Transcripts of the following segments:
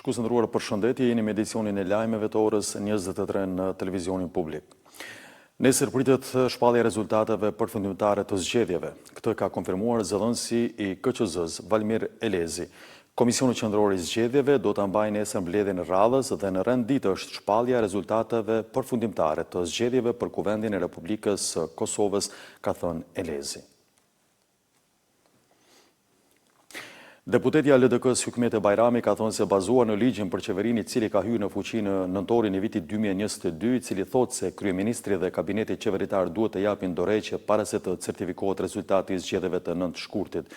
Shikues të nderuar, përshëndetje, jeni me edicionin e lajmeve të orës 23 në televizionin publik. Nesër pritet shpallja e rezultateve përfundimtare të zgjedhjeve. Këtë ka konfirmuar zëdhënësi i KQZ-së, Valmir Elezi. Komisioni Qendror i Zgjedhjeve do ta mbajë nesër mbledhjen e radhës dhe në rend dite është shpallja e rezultateve përfundimtare të zgjedhjeve për Kuvendin e Republikës së Kosovës, ka thënë Elezi. Deputetja e LDK-së Hykmete Bajrami ka thënë se bazuar në ligjin për qeverinë i cili ka hyrë në fuqi në nëntorin e vitit 2022, i cili thotë se kryeministri dhe kabineti qeveritar duhet të japin dorëheqje para se të certifikohet rezultati i zgjedhjeve të 9 shkurtit.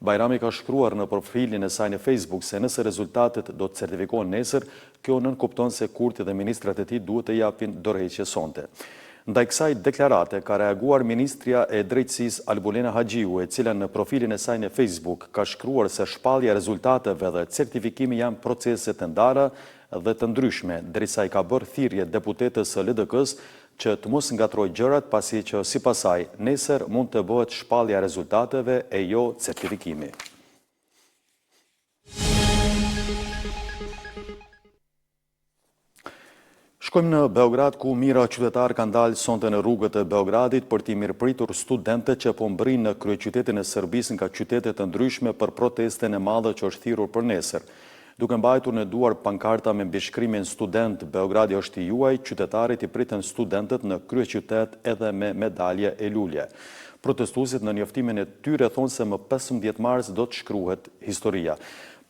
Bajrami ka shkruar në profilin e saj në Facebook se nëse rezultatet do të certifikohen nesër, Kjo nënkupton se Kurti dhe ministrat e tij duhet të japin dorëheqje sonte. Ndaj kësaj deklarate ka reaguar ministrja e Drejtësisë Albulena Haxhiu, e cila në profilin e saj në Facebook ka shkruar se shpallja e rezultateve dhe certifikimi janë procese të ndara dhe të ndryshme, derisa i ka bërë thirrje deputetes së LDK-së që të mos ngatërrojë gjërat pasi që sipas saj, nesër mund të bëhet shpallja e rezultateve e jo certifikimi. Shkojmë në Beograd ku mijëra qytetarë kanë dalë sonte në rrugët e Beogradit për t'i mirëpritur studentët që po mbërrijnë në kryeqytetin e Serbisë nga qytete të ndryshme për protestën e madhe që është thirrur për nesër. Duke mbajtur në duar pankarta me mbishkrimin Studentë, Beogradi është i juaj, qytetarët i pritën studentët në kryeqytet edhe me medalje e lule. Protestuesit në njoftimin e tyre thonë se më 15 mars do të shkruhet historia.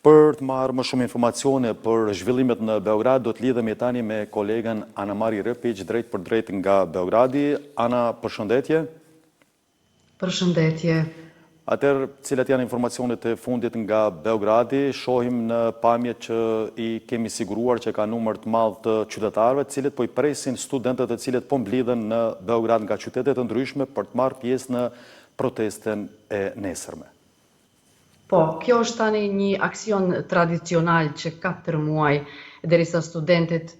Për të marrë më shumë informacione për zhvillimet në Beograd, do të lidhemi tani me kolegen Ana Mari Repiq drejtpërdrejt nga Beogradi. Ana, përshëndetje. Përshëndetje. Atëherë, cilat janë informacionet e fundit nga Beogradi? Shohim në pamjet që i kemi siguruar që ka numër të madh të qytetarëve, të cilët po i presin studentët të cilët po mblidhen në Beograd nga qytete të ndryshme për të marrë pjesë në protestën e nesërme. Po, kjo është tani një aksion tradicional që 4 muaj, derisa studentet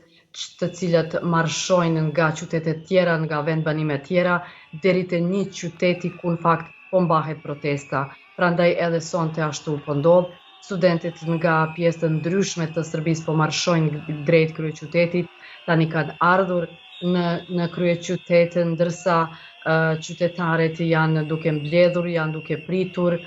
të cilët marshojnë nga qytetet tjera, nga vendbanimet tjera, deri te një qyteti ku në fakt po mbahet protesta. Prandaj edhe sonte ashtu po ndodh, studentet nga pjesë të ndryshme të Serbisë po marshojnë drejt kryeqytetit, tani kanë ardhur në në kryeqytet, ndërsa qytetarët janë duke mbledhur, janë duke pritur,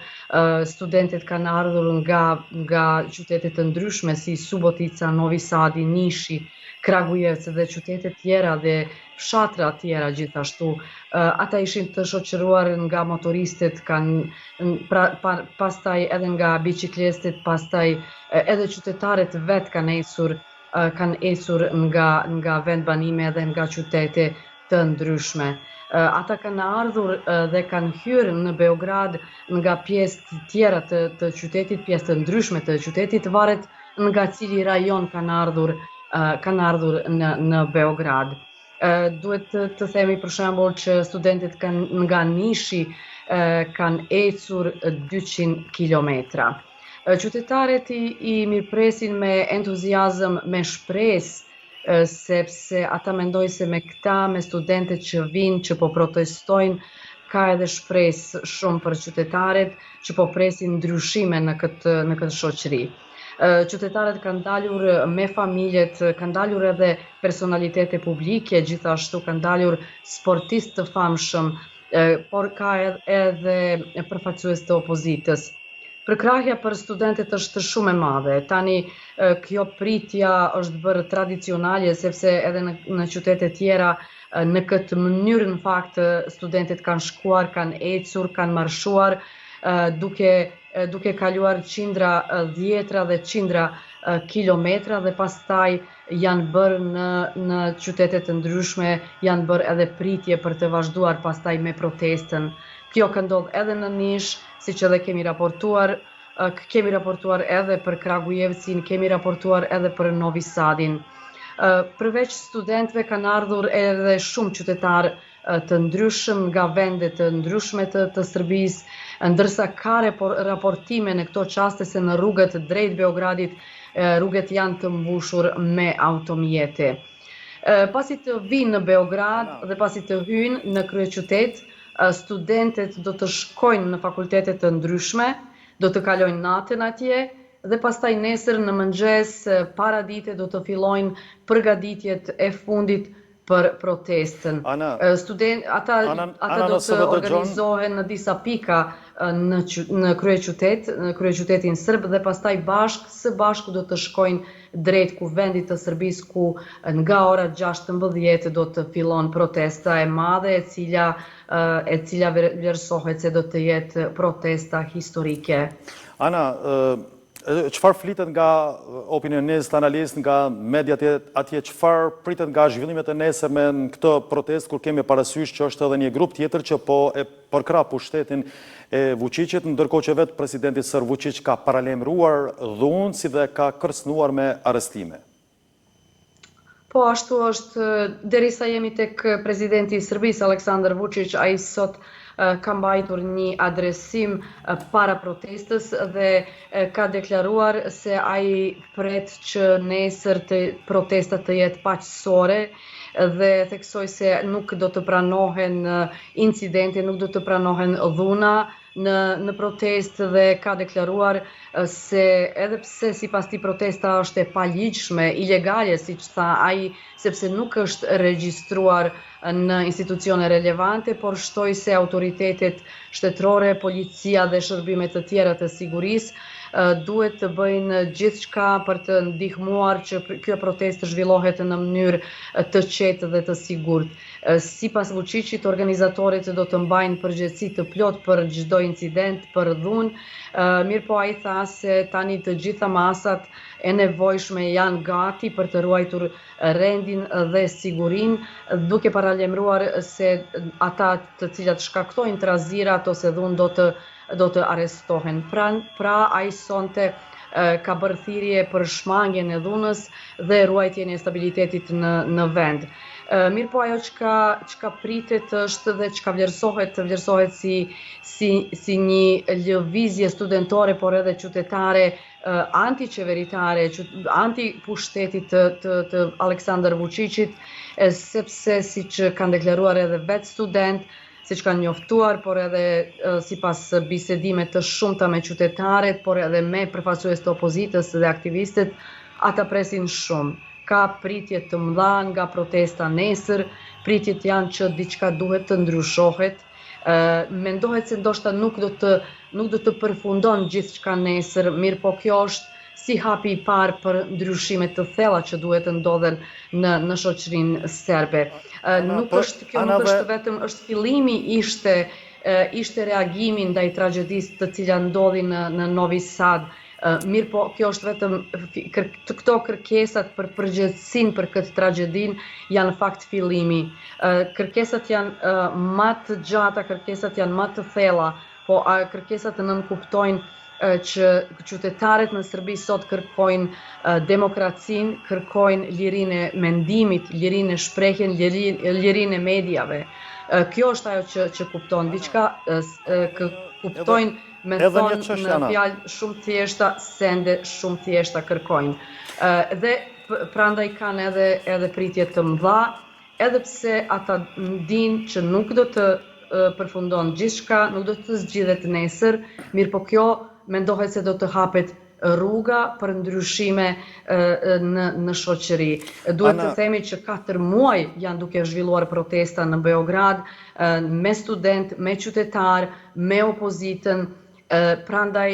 studentet kanë ardhur nga nga qytete të ndryshme si Subotica, Novi Sadi, Nishi, Kragujevc dhe qytete tjera dhe fshatra tjera gjithashtu. Ata ishin të shoqëruar nga motoristet, kanë pra, pa, pastaj edhe nga biçiklistët, pastaj edhe qytetarët vetë kanë ecur kanë ecur nga nga vendbanime dhe nga qytete të ndryshme. Ata kanë ardhur dhe kanë hyrë në Beograd nga pjesë të tjera të, të qytetit, pjesë të ndryshme të qytetit, varet nga cili rajon kanë ardhur kanë ardhur në në Beograd. Duhet të, të themi për shembull që studentët kanë nga Nishi kanë ecur 200 kilometra. Qytetarët i, i mirëpresin me entuziazëm, me shpresë, sepse ata mendojnë se me këta, me studentët që vijnë, që po protestojnë, ka edhe shpresë shumë për qytetarët që po presin ndryshime në këtë në këtë shoqëri. Qytetarët kanë dalur me familjet, kanë dalur edhe personalitete publike, gjithashtu kanë dalur sportistë të famshëm, por ka edhe përfaqësues të opozitës. Përkrahja për studentët është shumë e madhe. Tani kjo pritja është bërë tradicionale sepse edhe në në qytete tjera në këtë mënyrë në fakt studentët kanë shkuar, kanë ecur, kanë marshuar duke duke kaluar qindra, dhjetra dhe qindra kilometra dhe pastaj janë bërë në në qytete të ndryshme, janë bërë edhe pritje për të vazhduar pastaj me protestën. Kjo ka ndodhur edhe në Nish, siç edhe kemi raportuar, kemi raportuar edhe për Kragujevcin, kemi raportuar edhe për Novi Sadin. Përveç studentëve kanë ardhur edhe shumë qytetarë të ndryshëm nga vende të ndryshme të, të Serbisë, ndërsa ka raportime në këto çaste se në rrugët drejt Beogradit, rrugët janë të mbushur me automjete. Pasi të vijnë në Beograd dhe pasi të hyjnë në kryeqytet, studentet do të shkojnë në fakultete të ndryshme, do të kalojnë natën atje. dhe pastaj nesër në mëngjes paradite do të fillojnë përgatitjet e fundit për protestën. Ana, Student, ata, Ana, ata Ana do nëse të më dëgjon, organizohen në disa pika në, në kryeqytet, në kryeqytetin serb dhe pastaj bashkë së bashku do të shkojnë drejt Kuvendit të Serbisë ku nga ora 16 do të fillon protesta e madhe e cila e cila vlerësohet se do të jetë protesta historike. Ana, çfarë flitet nga opinionistë, analistë, nga mediat atje, çfarë pritet nga zhvillimet e nesërme në këtë protestë, kur kemi parasysh që është edhe një grup tjetër që po e përkrah pushtetin e Vuçiqit, ndërkohë që vetë presidenti serb Vuçiq ka paralajmëruar dhunë si dhe ka kërcënuar me arrestime. Po ashtu është, derisa jemi tek presidenti i Serbisë, Aleksandar Vučić, ai sot ka mbajtur një adresim para protestës dhe ka deklaruar se ai pret që nesër të protesta të jetë paqësore dhe theksoi se nuk do të pranohen incidente, nuk do të pranohen dhuna në në protestë dhe ka deklaruar se edhe pse sipas tij protesta është e paligjshme, ilegale, siç tha ai, sepse nuk është regjistruar në institucione relevante, por shtoi se autoritetet shtetërore, policia dhe shërbime të tjera të sigurisë duhet të bëjnë gjithçka për të ndihmuar që kjo protestë të zhvillohet në mënyrë të qetë dhe të sigurt. Sipas Vuçiqit, organizatorët do të mbajnë përgjegjësi të plotë për çdo incident, për dhunë, mirëpo ai tha se tani të gjitha masat e nevojshme janë gati për të ruajtur rendin dhe sigurinë, duke paralajmëruar se ata të cilat shkaktojnë trazirat ose dhunë do të do të arrestohen. Pra, pra ai sonte ka bërë thirrje për shmangien e dhunës dhe ruajtjen e stabilitetit në në vend. Mirëpo ajo çka çka pritet është dhe çka vlerësohet, vlerësohet si si si një lëvizje studentore, por edhe qytetare antiqeveritare, antipushtetit të të të Aleksandar Vuçiqit, sepse siç kanë deklaruar edhe vetë studentë, siç kanë njoftuar, por edhe sipas bisedime të shumta me qytetarët, por edhe me përfaqësues të opozitës dhe aktivistët, ata presin shumë. Ka pritje të mëdha nga protesta nesër, pritjet janë që diçka duhet të ndryshohet. Mendohet se ndoshta nuk do të nuk do të përfundon gjithçka nesër, mirëpo kjo është si hapi i parë për ndryshime të thella që duhet të ndodhen në në shoqërinë serbe. Ana, Nuk po, është kjo Ana nuk dhe është vetëm është fillimi ishte ishte reagimi ndaj tragjedisë të cila ndodhi në në Novi Sad. Mirëpo, kjo është vetëm kër, këto kërkesat për përgjegjësinë për këtë tragjedinë janë në fakt fillimi. Kërkesat janë më të gjata, kërkesat janë më të thella, po a, kërkesat nënkuptojnë që qytetarët në Serbi sot kërkojnë demokracinë, kërkojnë lirinë e mendimit, lirinë e shprehjen, lirinë, lirinë e mediave. Kjo është ajo që që kupton diçka, kë kuptojnë me Edhe një thonë çështje në Ana. fjalë shumë thjeshta, sende shumë thjeshta kërkojnë. Dhe prandaj kanë edhe edhe pritje të mëdha, edhe pse ata dinë që nuk do të përfundon gjithçka, nuk do të zgjidhet nesër, mirëpo kjo mendohet se do të hapet rruga për ndryshime në në shoqëri. Duhet të Ana, themi që 4 muaj janë duke zhvilluar protesta në Beograd, me student, me qytetar, me opozitën, prandaj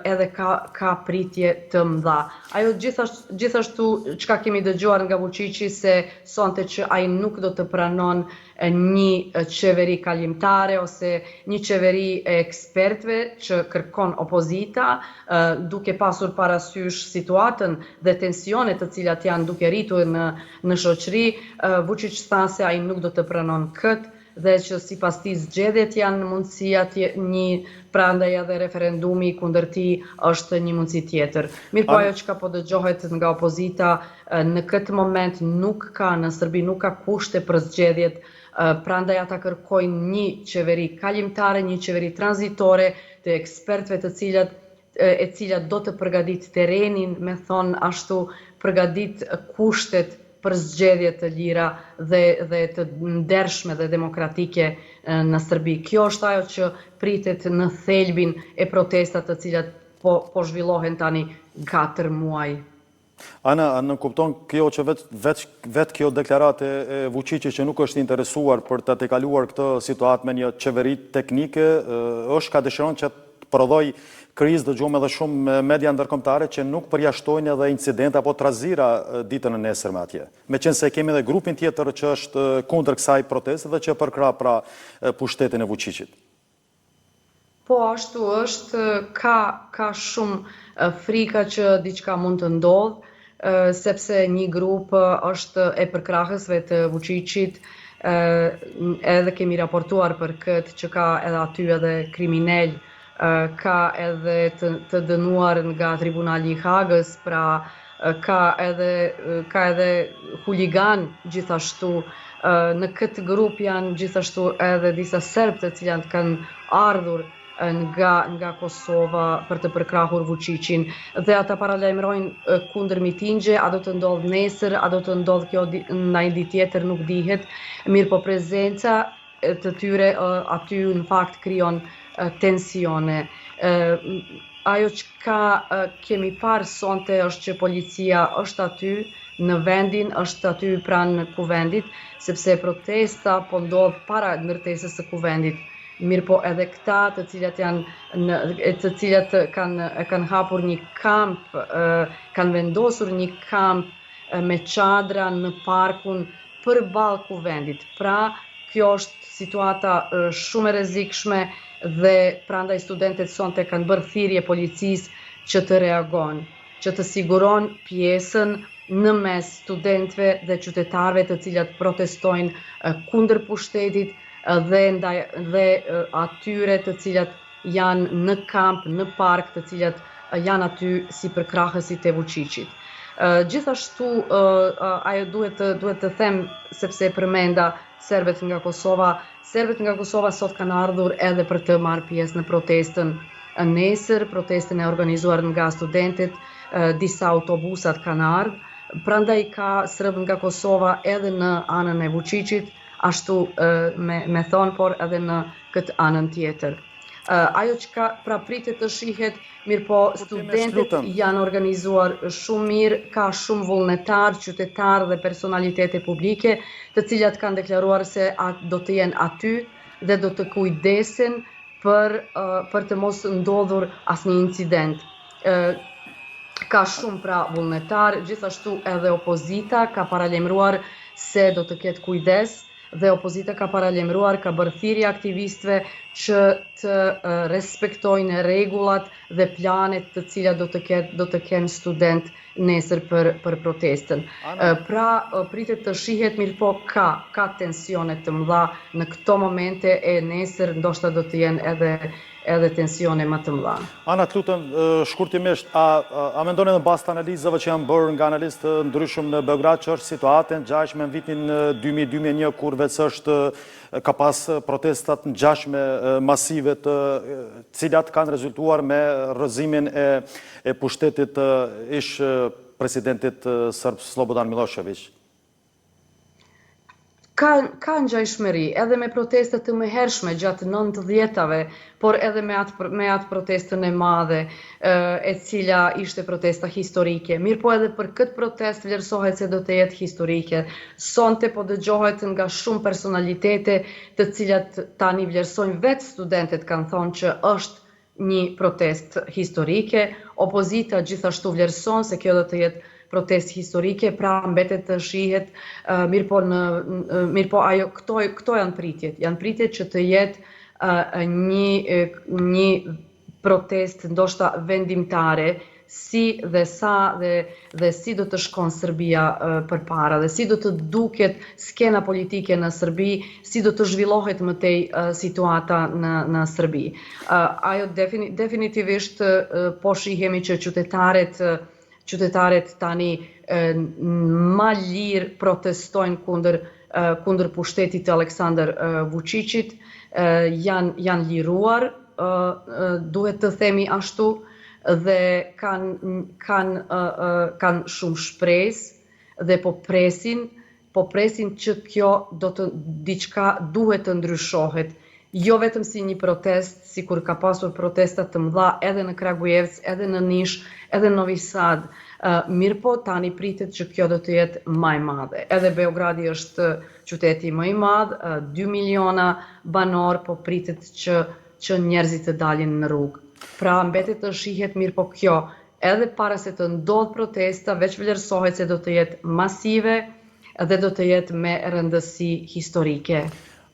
edhe ka ka pritje të mëdha. Ajo gjithashtu gjithashtu çka kemi dëgjuar nga Vuçiqi se sonte që ai nuk do të pranon një qeveri kalimtare ose një qeveri e ekspertëve që kërkon opozita, duke pasur parasysh situatën dhe tensionet të cilat janë duke rritur në në shoqëri, Vuçiq tha se ai nuk do të pranon këtë dhe që sipas tij zgjedhjet janë mundësia një prandaj edhe referendumi kundër tij është një mundësi tjetër. Mirëpo Ana, ajo çka po dëgjohet nga opozita në këtë moment nuk ka në Serbi nuk ka kushte për zgjedhjet, prandaj ata kërkojnë një qeveri kalimtare, një qeveri tranzitore të ekspertëve të cilët e cila do të përgatit terrenin, me thonë ashtu, përgatit kushtet për zgjedhje të lira dhe dhe të ndershme dhe demokratike në Serbi. Kjo është ajo që pritet në thelbin e protestat të cilat po po zhvillohen tani 4 muaj. Ana, a nënkupton kjo që vetë veç vetë kjo deklaratë e Vuçiqit që nuk është i interesuar për ta tejkaluar këtë situatë me një qeveri teknike, është ka dëshiron që të prodhojë krizë, dëgjuam edhe shumë media ndërkombëtare që nuk përjashtojnë edhe incidente apo trazira ditën e nesërme atje. Meqenëse kemi edhe grupin tjetër që është kundër kësaj proteste dhe që përkrah pra pushtetin e Vuçiqit. Po ashtu është, ka ka shumë frika që diçka mund të ndodhë, sepse një grup është e përkrahësve të Vuçiqit, edhe kemi raportuar për këtë që ka edhe aty edhe kriminelë, ka edhe të, të dënuar nga Tribunali i Hagës, pra ka edhe ka edhe huliganë gjithashtu Në këtë grup janë gjithashtu edhe disa serbë të cilët kanë ardhur nga nga Kosova për të përkrahur Vuçiqin dhe ata paralajmërojnë kundër mitingje, a do të ndodhë nesër, a do të ndodhë kjo ndonjë ditë tjetër nuk dihet, mirëpo prezenca të tyre aty në fakt krijon tensione. Ajo çka kemi parë sonte është që policia është aty në vendin, është aty pranë kuvendit, sepse protesta po ndodh para ndërtesës së kuvendit. Mirëpo edhe këta të cilat janë në të cilat kanë kanë hapur një kamp, kanë vendosur një kamp me çadra në parkun përballë kuvendit. Pra, kjo është situata shumë e rrezikshme dhe prandaj studentet sonte kanë bërë thirrje policisë që të reagon, që të siguron pjesën në mes studentëve dhe qytetarëve të cilat protestojnë kundër pushtetit dhe ndaj dhe atyre të cilat janë në kamp, në park, të cilat janë aty si përkrahësit e Vuçiqit. Gjithashtu ajo duhet të duhet të them sepse e përmenda serbët nga Kosova, serbët nga Kosova sot kanë ardhur edhe për të marrë pjesë në protestën nesër, protestën e organizuar nga studentët, disa autobusat kanë ardhur, prandaj ka serbë nga Kosova edhe në anën e Vuçiqit, ashtu me me thonë, por edhe në këtë anën tjetër. Ajo çka pra pritet të shihet, mirëpo studentët janë organizuar shumë mirë, ka shumë vullnetarë, qytetarë dhe personalitete publike, të cilat kanë deklaruar se do të jenë aty dhe do të kujdesen për për të mos ndodhur asnjë incident. Ka shumë pra vullnetarë, gjithashtu edhe opozita ka paralajmëruar se do të ketë kujdes dhe opozita ka paralajmëruar, ka bërë thirrje aktivistëve që të respektojnë rregullat dhe planet të cilat do të ketë do të kenë student nesër për për protestën. Pra pritet të shihet mirëpo ka ka tensione të mëdha në këto momente e nesër ndoshta do të jenë edhe edhe tensione më të mëdha. Ana, të lutem, shkurtimisht, a a mendoni edhe në bazë të analizave që janë bërë nga analistë të ndryshëm në Beograd që është situatë e ngjashme në vitin 2000 2001 kur veç është ka pas protesta të ngjashme masive të cilat kanë rezultuar me rrëzimin e e pushtetit të ish presidentit serb Slobodan Millosheviq? Ka ka ngjashmëri edhe me protesta të mëhershme gjatë nëntëdhjetave, por edhe me atë me atë protestën e madhe, e cila ishte protesta historike. Mirëpo edhe për këtë protestë vlerësohet se do të jetë historike. Sonte po dëgjohet nga shumë personalitete të cilat tani vlerësojnë vetë studentet kanë thonë që është një protestë historike. Opozita gjithashtu vlerëson se kjo do të jetë protestë historike, pra mbetet të shihet, mirëpo në mirëpo ajo këto këto janë pritjet. Janë pritjet që të jetë një një protestë ndoshta vendimtare si dhe sa dhe dhe si do të shkon Serbia përpara dhe si do të duket skena politike në Serbi, si do të zhvillohet më tej situata në në Serbi. Ajo definitivisht po shihemi që qytetarët qytetarët tani ma lirë protestojnë kundër kundër pushtetit të Aleksandër Vuçiqit, janë janë liruar, duhet të themi ashtu, dhe kanë kanë kanë shumë shpresë dhe po presin po presin që kjo do të diçka duhet të ndryshohet. Jo vetëm si një protestë, sikur ka pasur protesta të mëdha edhe në Kragujevc, edhe në Nish, edhe në Novi Sad, mirëpo tani pritet që kjo do të jetë ma e madhe. Edhe Beogradi është qyteti më i madh, 2 miliona banorë, po pritet që që njerëzit të dalin në rrugë. Pra mbetet të shihet mirëpo kjo, edhe para se të ndodhë protesta, veç vlerësohet se do të jetë masive dhe do të jetë me rëndësi historike.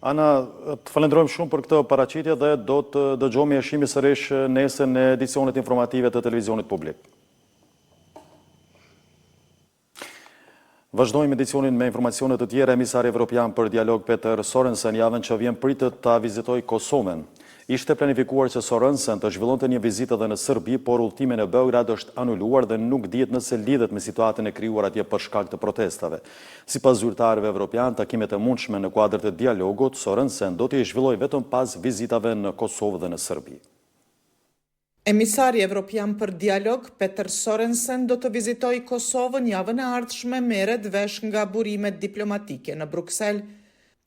Ana, të falënderojmë shumë për këtë paraqitje dhe do të dëgjohemi e shihemi sërish nesër në edicionet informative të Televizionit Publik. Vazhdojmë edicionin me informacione të tjera. Emisari evropian për dialog Peter Sorensen javën që vjen pritet ta vizitojë Kosovën. Ishte planifikuar që Sorensen të zhvillonte një vizitë edhe në Serbi, por udhëtimi në Beograd është anuluar dhe nuk dihet nëse lidhet me situatën e krijuar atje për shkak të protestave. Sipas zyrtarëve evropianë, takimet e mundshme në kuadër të dialogut, Sorensen do t'i zhvillojë vetëm pas vizitave në Kosovë dhe në Serbi. Emisari evropian për dialog, Peter Sorensen do të vizitojë Kosovën javën e ardhshme merret vesh nga burimet diplomatike në Bruksel.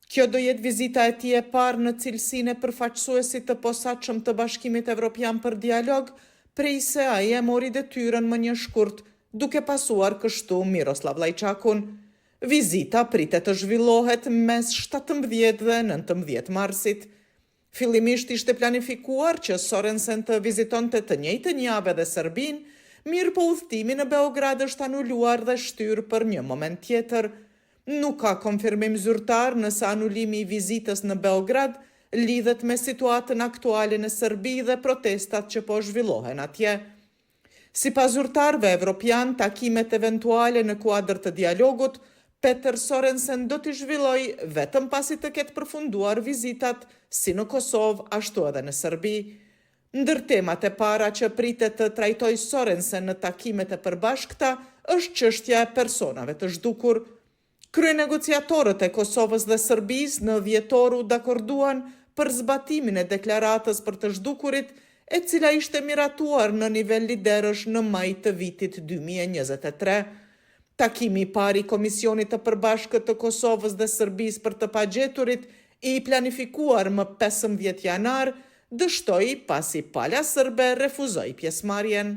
Kjo do jetë vizita e tij e parë në cilësinë e përfaqësuesit të posaçëm të Bashkimit Evropian për dialog, prej se ai e mori detyrën më një shkurt, duke pasuar kështu Miroslav Lajçakun. Vizita pritet të zhvillohet mes 17 dhe 19 marsit. Fillimisht ishte planifikuar që Sorensen të vizitonte të njëjtën javë edhe Serbinë, mirëpo udhëtimi në Beograd është anuluar dhe shtyrë për një moment tjetër. Nuk ka konfirmim zyrtar nëse anulimi i vizitës në Beograd lidhet me situatën aktuale në Serbi dhe protestat që po zhvillohen atje. Sipas zyrtarëve evropianë, takimet eventuale në kuadër të dialogut, Peter Sorensen do t'i zhvillojë vetëm pasi të ketë përfunduar vizitat si në Kosovë ashtu edhe në Serbi. Ndër temat e para që pritet të trajtojë Sorensen në takimet e përbashkëta është çështja e personave të zhdukur. Kryenegociatorët e Kosovës dhe Serbisë në dhjetor u dakorduan për zbatimin e deklaratës për të zhdukurit, e cila ishte miratuar në nivel liderësh në maj të vitit 2023. Takimi i parë i Komisionit të Përbashkët të Kosovës dhe Serbisë për të pagjeturit, i planifikuar më 15 janar, dështoi pasi pala serbe refuzoi pjesëmarrjen.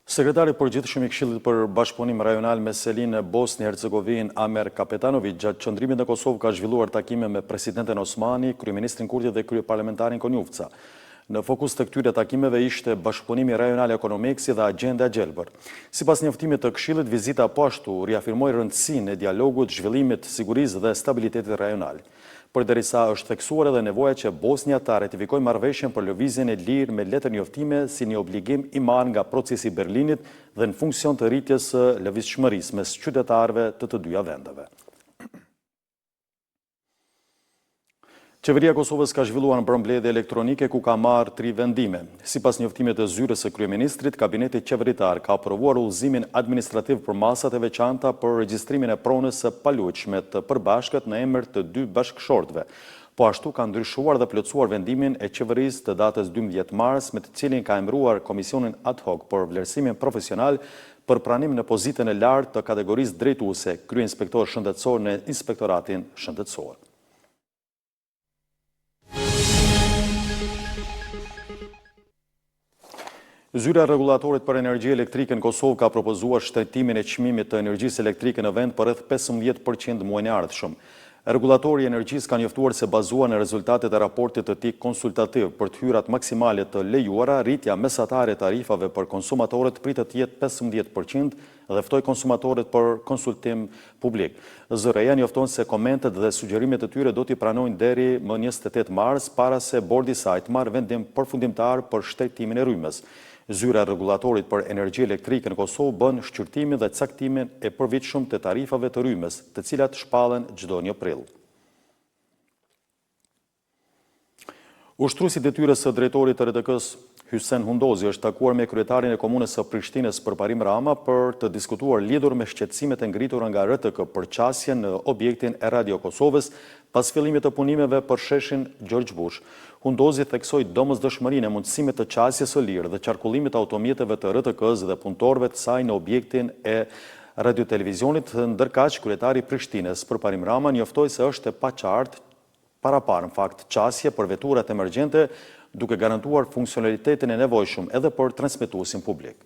Sekretari i Përgjithshëm i Këshillit për Bashkëpunim Rajonal me seli në Bosnjë Hercegovinë, Amer Kapetanoviq, gjatë qëndrimit në Kosovë ka zhvilluar takime me presidenten Osmani, kryeministrin Kurti dhe kryeparlamentarin Konjufca. Në fokus të këtyre takimeve ishte bashkëpunimi rajonal ekonomik si dhe agjenda e gjelbër. Sipas njoftimit të Këshillit, vizita po ashtu riafirmoi rëndësinë e dialogut, zhvillimit, sigurisë dhe stabilitetit rajonal. Përderisa është theksuar edhe nevoja që Bosnja ta ratifikojë marrëveshjen për lëvizjen e lirë me letërnjoftime si një obligim i marrë nga Procesi i Berlinit dhe në funksion të rritjes së lëvizshmërisë mes qytetarëve të të dyja vendeve. Qeveria e Kosovës ka zhvilluar mbrëmë mbledhje elektronike ku ka marrë tri vendime. Sipas njoftimit të zyrës së kryeministrit, kabineti qeveritar ka aprovuar udhëzimin administrativ për masat e veçanta për regjistrimin e pronës së paluajtshme të përbashkët në emër të dy bashkëshortëve. Po ashtu ka ndryshuar dhe plotësuar vendimin e qeverisë të datës 12 mars me të cilin ka emëruar Komisionin ad hoc për vlerësimin profesional për pranim në pozitën e lartë të kategorisë drejtuese, kryeinspektor shëndetësor në Inspektoratin Shëndetësor. Zyra e Rregullatorit për Energji Elektrike në Kosovë ka propozuar shtrenjtimin e çmimit të energjisë elektrike në vend për rreth 15 për qind muajin e ardhshëm. Rregullatori i Energjisë ka njoftuar se bazuar në rezultatet e raportit të tij konsultativ për të hyrat maksimale të lejuara, rritja mesatare e tarifave për konsumatorët pritet të jetë 15 për qind dhe ftoi konsumatorët për konsultim publik. ZRRE-ja njofton se komentet dhe sugjerimet e tyre do t'i pranojnë deri më 28 mars, para se bordi i saj të marrë vendim përfundimtar për shtrenjtimin e rrymës. Zyra e Rregullatorit për Energji Elektrike në Kosovë bën shqyrtimin dhe caktimin e përvitshëm të tarifave të rrymës, të cilat shpallen çdo një prill. Ushtruesi i detyrës së drejtorit të RTK-së, Hysen Hundozi, është takuar me kryetarin e Komunës së Prishtinës, Përparim Rama, për të diskutuar lidhur me shqetësimet e ngritura nga RTK për qasjen në objektin e Radio Kosovës pas fillimit të punimeve për sheshin Xhorxh Bush. Hundozi theksoi domosdoshmërinë e mundësimit të qasjes së lirë dhe qarkullimit të automjeteve të RTK-së dhe punëtorëve të saj në objektin e Radiotelevizionit, ndërkaq kryetari i Prishtinës, Përparim Rama, njoftoi se është e paqartë. paraparë në fakt qasje për veturat emergjente, duke garantuar funksionalitetin e nevojshëm edhe për transmetuesin publik.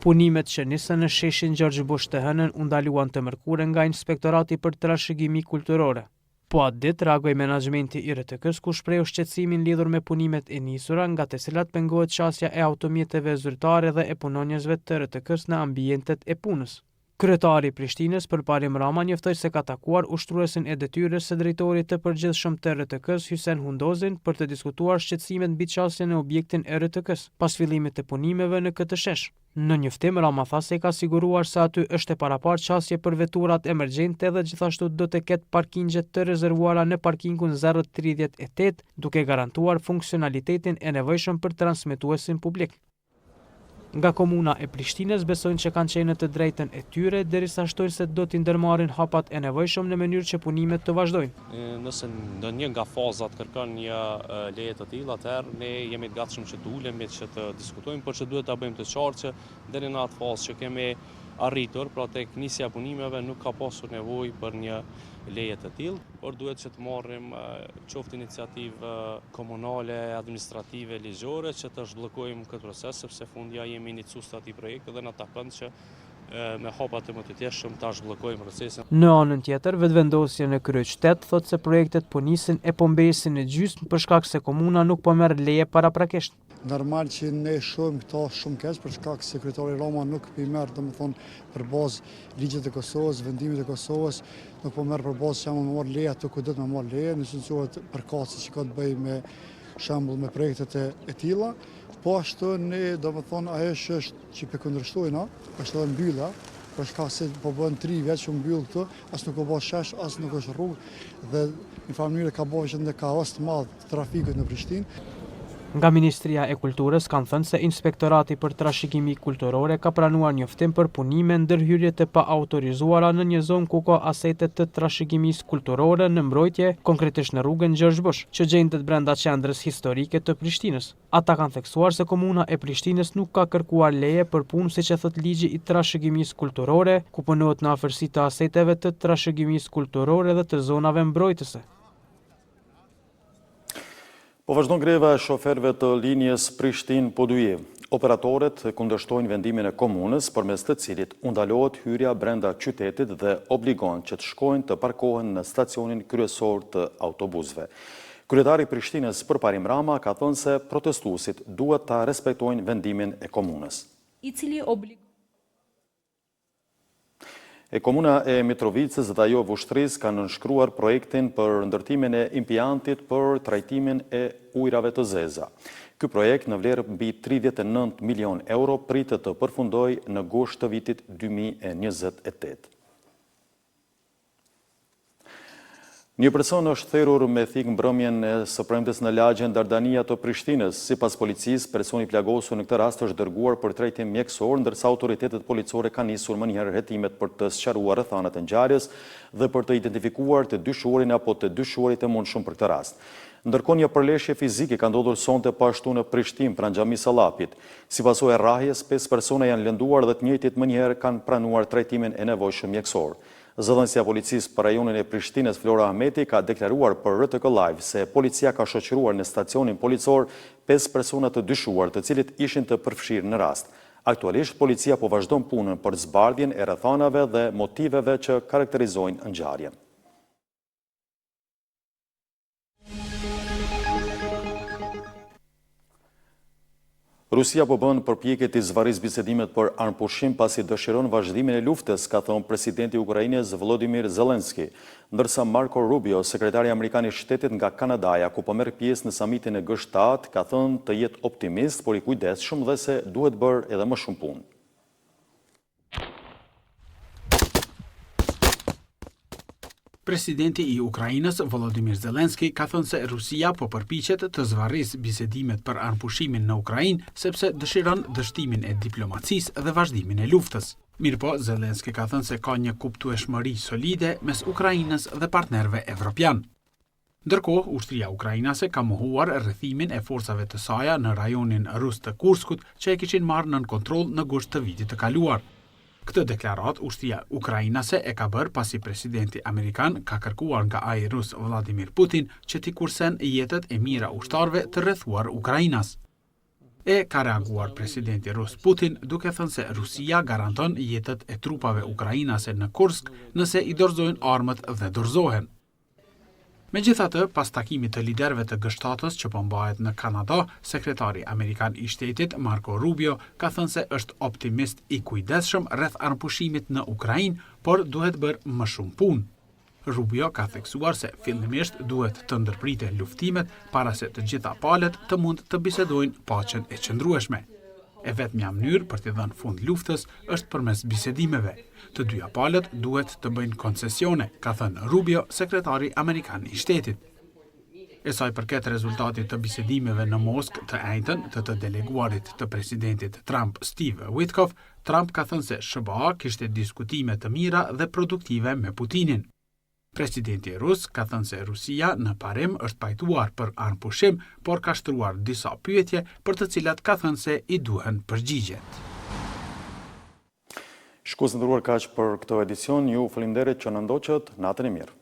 Punimet që nisën në sheshin Xhorxh Bush të hënën u ndaluan të mërkurën nga Inspektorati për Trashëgimi Kulturore. Po atë ditë reagoi menaxhmenti i RTK-së ku shprehu shqetësimin lidhur me punimet e nisura nga të cilat pengohet qasja e automjeteve zyrtare dhe e punonjësve të RTK-së në ambientet e punës. Kryetari i Prishtinës, Përparim Rama njoftoi se ka takuar ushtruesin e detyrës së drejtorit të përgjithshëm të RTK-së, Hysen Hundozin, për të diskutuar shqetësimet mbi qasjen në objektin e RTK-së, pas fillimit të punimeve në këtë shesh. Në njoftim, Rama tha se i ka siguruar se aty është e paraparë qasje për veturat emergjente dhe gjithashtu do të ketë parkingje të rezervuara në parkingun 038, duke garantuar funksionalitetin e nevojshëm për transmetuesin publik. Nga Komuna e Prishtinës besojnë që kanë qenë në të drejtën e tyre, derisa shtojnë se do t'i ndërmarrin hapat e nevojshëm në mënyrë që punimet të vazhdojnë. Nëse ndonjë nga fazat kërkon një leje të tillë, atëherë ne jemi të gatshëm që të ulemi që të diskutojmë, por që duhet ta bëjmë të qartë që deri në atë fazë që kemi arritur, pra tek nisja e punimeve nuk ka pasur nevojë për një leje të tillë, por duhet që të marrim qoftë iniciativë komunale, administrative, ligjore që të zhbllokojmë këtë proces, sepse fundja jemi iniciues të atij projekti dhe na takon që me hapa të mëtutjeshëm ta zhbllokojmë procesin. Në anën tjetër, Vetëvendosje në kryeqytet thotë se projektet po nisin e po mbesin në gjysmë për shkak se komuna nuk po merr leje paraprakisht. Normal që ne shohim këto shumë keq për shkak se kryetari Rama nuk po i merr domethënë për bazë ligjet e Kosovës, vendimet e Kosovës, nuk po merr për bazë që me marrë leje aty ku duhet me marrë leje, në institucionet përkatëse që ka të bëjë me shembull me projektet e, e tilla. Po ashtu ne domethënë ajo që është që po kundërshtojna, është edhe mbyllja, për shkak se po bën 3 vjet që mbyll këtu, as nuk u bë shesh, as nuk është rrugë dhe në farë mënyre ka bërë që në kaos të madh trafikut në Prishtinë. Nga Ministria e Kulturës kanë thënë se Inspektorati për Trashëgimi Kulturore ka pranuar njoftim për punime ndërhyrje të paautorizuara në një zonë ku ka asete të trashëgimisë kulturore në mbrojtje, konkretisht në rrugën Xhorxh Bush, që gjendet brenda qendrës historike të Prishtinës. Ata kanë theksuar se Komuna e Prishtinës nuk ka kërkuar leje për punë siç e thotë Ligji i Trashëgimisë Kulturore, ku punohet në afërsi të aseteve të trashëgimisë kulturore dhe të zonave mbrojtëse. Po vazhdon greva e shoferëve të linjës Prishtinë-Podujevë. Operatorët kundërshtojnë vendimin e komunës, përmes të cilit u ndalohet hyrja brenda qytetit dhe obligohen që të shkojnë të parkohen në stacionin kryesor të autobusëve. Kryetari i Prishtinës, Përparim Rama, ka thënë se protestuesit duhet ta respektojnë vendimin e komunës. I cili obligon E Komuna e Mitrovicës dhe ajo e Vushtrrisë kanë nënshkruar projektin për ndërtimin e impiantit për trajtimin e ujërave të zeza. Ky projekt në vlerë mbi 39 milionë euro pritet të përfundojë në gusht të vitit 2028. Një person është therur me thikë mbrëmjen e së premtes në lagjen Dardania të Prishtinës. Sipas policisë, personi i plagosur në këtë rast është dërguar për trajtim mjekësor, ndërsa autoritetet policore kanë nisur menjëherë hetimet për të sqaruar rrethanat e ngjarjes dhe për të identifikuar të dyshuarin apo të dyshuarit e mundshëm për këtë rast. Ndërkohë një përleshje fizike ka ndodhur sonte po ashtu në Prishtinë pranë Xhamisë së Llapit. Si pasojë e rrahjes, pesë persona janë lënduar dhe të njëjtit menjëherë kanë pranuar trajtimin e nevojshëm mjekësor. Zëdhënësja e Policisë për rajonin e Prishtinës, Flora Ahmeti, ka deklaruar për rtk Live se policia ka shoqëruar në stacionin policor pesë persona të dyshuar, të cilët ishin të përfshirë në rast. Aktualisht, policia po vazhdon punën për zbardhjen e rrethanave dhe motiveve që karakterizojnë ngjarjen. Rusia po bën përpjekje t'i zvarrisë bisedimet për armëpushim pasi dëshiron vazhdimin e luftës, ka thënë presidenti i Ukrainës Volodymyr Zelensky. Ndërsa Marco Rubio, sekretari amerikan i shtetit nga Kanadaja, ku po merr pjesë në samitin e G7, ka thënë të jetë optimist, por i kujdesshëm dhe se duhet bërë edhe më shumë punë. Presidenti i Ukrainës, Volodymyr Zelensky, ka thënë se Rusia po përpiqet të zvarrisë bisedimet për armëpushimin në Ukrainë, sepse dëshiron dështimin e diplomacisë dhe vazhdimin e luftës. Mirëpo, Zelensky ka thënë se ka një kuptueshmëri solide mes Ukrainës dhe partnerëve evropianë. Ndërkohë, ushtria ukrainase ka mohuar rrethimin e forcave të saja në rajonin rus të Kurskut që e kishin marrë nën kontroll në gusht të vitit të kaluar. Këtë deklaratë ushtria ukrainase e ka bërë pasi presidenti amerikan ka kërkuar nga ai rus Vladimir Putin që t'i kursen jetët e mijëra ushtarëve të rrethuar ukrainas. E ka reaguar presidenti rus Putin duke thënë se Rusia garanton jetët e trupave ukrainase në Kursk nëse i dorëzojnë armët dhe dorëzohen. Megjithatë, pas takimit të liderëve të G7-ës që po mbahet në Kanada, sekretari amerikan i shtetit, Marco Rubio, ka thënë se është optimist i kujdesshëm rreth armëpushimit në Ukrainë, por duhet bërë më shumë punë. Rubio ka theksuar se fillimisht duhet të ndërpriten luftimet para se të gjitha palët të mund të bisedojnë paqen e qëndrueshme. E vetmja mënyrë për t'i dhënë fund luftës është përmes bisedimeve. Të dyja palët duhet të bëjnë koncesione, ka thënë Rubio, sekretari amerikan i shtetit. E sa i përket rezultatit të bisedimeve në Moskë të enjten të të deleguarit të presidentit Trump, Steve Witkoff, Trump ka thënë se SHBA kishte diskutime të mira dhe produktive me Putinin. Presidenti rus ka thënë se Rusia në parim është pajtuar për armëpushim, por ka shtruar disa pyetje për të cilat ka thënë se i duhen përgjigjet. Shikues të nderuar kaq për këtë edicion, ju faleminderit që na ndoqët, natën e mirë.